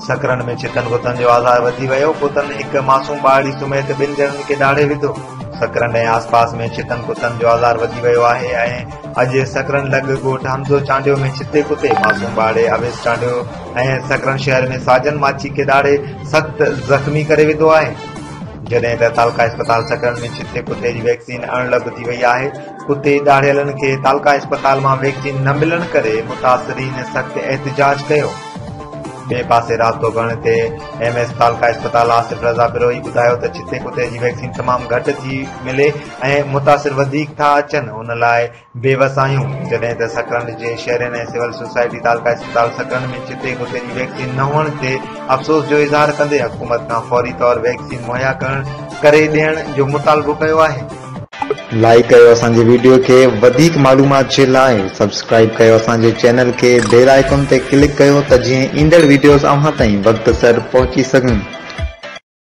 سڪرنڊ ۾ ڇتن ڪتن جو آزار وڌي ويو، ڪتن هڪ معصوم ٻارڙي سميت ٻن ڄڻن کي ڏاڙهي وڌو. سڪرنڊ ۽ آسپاس ۾ ڇتن ڪتن جو آزار وڌي ويو آهي ۽ اڄ سڪرنڊ لڳ ڳوٺ حمزو چانڊيو ۾ ڇتي ڪتي معصوم ٻارڙي اويس چانڊيو ۽ سڪرنڊ شهر ۾ ساجن ماڇي کي ڏاڙهي سخت زخمي ڪري وڌو آهي. جڏهن ته تعلقه اسپتال سڪرنڊ ۾ ڇتي ڪتي جي ويڪسين اڻلڀ ٿي وئي آهي. ڪتي ڏاڙهيلن کي تعلقه اسپتال مان ويڪسين نه ملڻ ڪري متاثرين سخت احتجاج ڪيو. ٻئي پاسي رابطو ڪرڻ تي ايم ايس تعلقه اسپتال آصف رضا بروهي ٻڌايو ته ڇتي ڪتي جي ويڪسين تمام گهٽ ٿي ملي ۽ متاثر وڌيڪ ٿا اچن ان لاء بي وس آهيون جڏهن ته سڪرنڊ جي شهرين ۽ سول سوسائٽي تعلقه اسپتال سڪرنڊ ۾ ڇتي ڪتي جي ويڪسين نه هئڻ تي افسوس جو اظهار ڪندي حڪومت کان فوري طور ويڪسين مهيا ڪرڻ ڪري ڏيڻ جو مطالبو ڪيو آهي. لائيڪ ڪيو اسان جي ويڊيو کي وڌيڪ معلومات جي لاء سبسڪرائيب ڪيو اسان جي چينل کي بيل آئيڪن تي ڪلڪ ڪيو ته جيئن ايندڙ ويڊيوز اوهان تائين وقت سر پهچي سگهن.